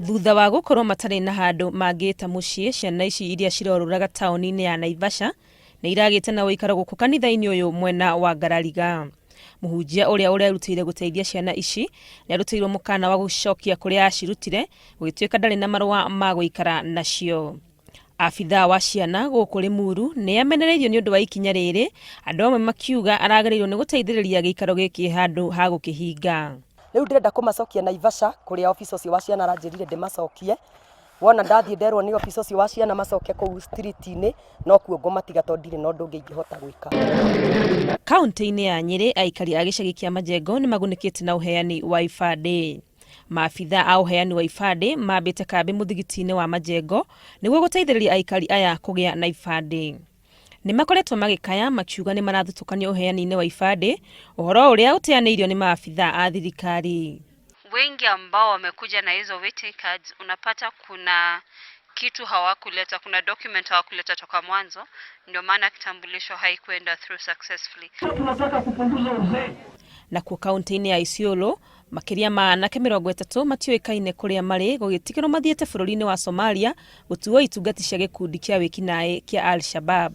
Thutha wa gũkorwo matarĩ na handũ mangĩta mũciĩ, ciana ici iria cirorũraga taũni-inĩ ya Naivasha nĩ iragĩte na ũikaro gũkũ kanitha-inĩ ũyũ mwena wa Ngarariga. Mũhunjia ũrĩa ũrerutĩire gũteithia ciana ici nĩ arutĩirwo mũkana wa gũcicokia kũrĩa acirutire gũgĩtuĩka ndarĩ na marũa ma gũikara nacio. Abithaa wa ciana gũkũ Limuru nĩ amenereirio nĩ ũndũ wa ikinya rĩrĩ, andũ amwe makiuga aragĩrĩirwo nĩ gũteithĩrĩria gĩikaro gĩkĩ handũ ha gũkĩhinga. Rĩu ndĩrenda kũmacokia Naivasha kũrĩa officer ũcio wa ciana aranjĩrire ndĩmacokie. Wona ndathiĩ nderwo nĩ officer ũcio wa ciana macoke kũu street-inĩ, nokuo ngũmatiga tondũ ndirĩ na ũndũ ũngĩ ingĩhota gwĩka. Kauntĩ-inĩ ya Nyĩrĩ, aikari a gĩcagi kĩa Majengo nĩ magunĩkĩte na ũheani wa ibandĩ. Maabithaa a ũheani wa ibandĩ mambĩte kambĩ mũthigiti-inĩ wa Majengo nĩguo gũteithĩrĩria aikari aya kũgĩa na ibandĩ. Nĩ makoretwo magĩkaya makiuga nĩ marathutũkanio ũheani-inĩ wa ibandĩ, ũhoro ũrĩa ũteanĩirio nĩ maabithaa a thirikari. Wengi ambao wamekuja na hizo waiting cards unapata kuna kitu hawakuleta, kuna document hawakuleta toka mwanzo, ndio maana kitambulisho haikuenda through successfully. Tunataka kupunguza uzee. Nakuo kaunti-inĩ ya Isiolo, makĩria ma anake 30 matiũĩkaine kũrĩa marĩ gũgĩtigĩrwo mathiĩte bũrũri-inĩ wa Somalia gũtuo itungati cia gĩkundi kĩa wĩkinaĩ kĩa Al-Shabab.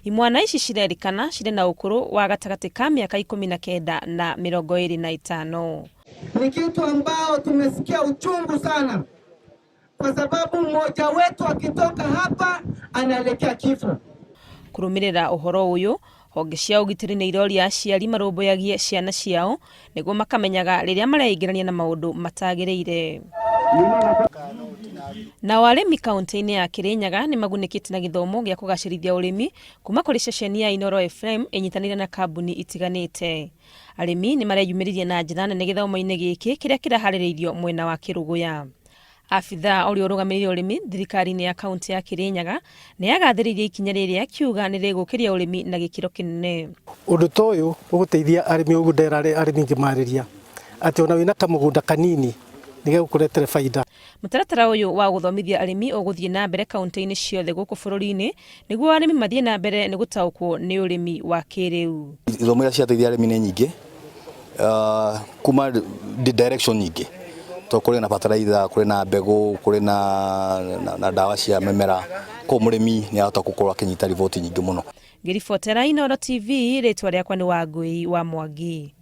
Imwana ici cirerĩkana cirĩ na ũkũrũ wa gatagatĩ ka mĩaka 19 na 25. Ni kitu ambao tumesikia uchungu sana, kwa sababu mmoja wetu akitoka hapa anaelekea kifo. Kũrũmĩrĩra ũhoro ũyũ, honge cia ũgitĩri nĩ iroria aciari marũmbũyagie ciana ciao nĩguo makamenyaga rĩrĩa mareingĩrania na maũndũ matagĩrĩire. Nao arĩmi kaunti-inĩ ya Kirinyaga nĩ magunĩkĩte na gĩthomo gĩa kũgacĩrithia ũrĩmi kuma kũrĩ ceceni ya Inooro FM ĩnyitanĩire na kambuni itiganĩte. Arĩmi nĩ mareyumĩririe na njĩra nene gĩthomo-inĩ gĩkĩ kĩrĩa kĩraharĩrĩirio mwena wa Kĩrũgũya. Abithaa ũrĩa ũrũgamĩrĩire ũrĩmi thirikari-inĩ ya kaunti ya Kirinyaga nĩ agathĩrĩirie ikinya rĩrĩ akiuga nĩ rĩgũkĩria ũrĩmi na gĩkĩro kĩnene. Ũndũ ta ũyũ ũgũteithia arĩmi ũguo ndera arĩmi ngĩmarĩria atĩ ona wĩna kamũgũnda kanini nĩ gegũkũretere baida. Mũtaratara ũyũ wa gũthomithia arĩmi ũgũthiĩ na mbere kaunti-inĩ ciothe gũkũ bũrũri-inĩ nĩguo arĩmi mathiĩ na mbere nĩ gũtaũkwo nĩ ũrĩmi wa kĩrĩu. Ithomo iria ciateithia arĩmi nĩ nyingĩ kuma direction nyingĩ to kũrĩ na bataraitha, kũrĩ na mbegũ, kũrĩ na, na ndawa cia mĩmera, koguo mũrĩmi nĩ arahota gũkorwo akĩnyita riboti nyingĩ mũno. Ngĩribotera Inooro TV, rĩtwa rĩakwa nĩ Wangũi wa Mwangi.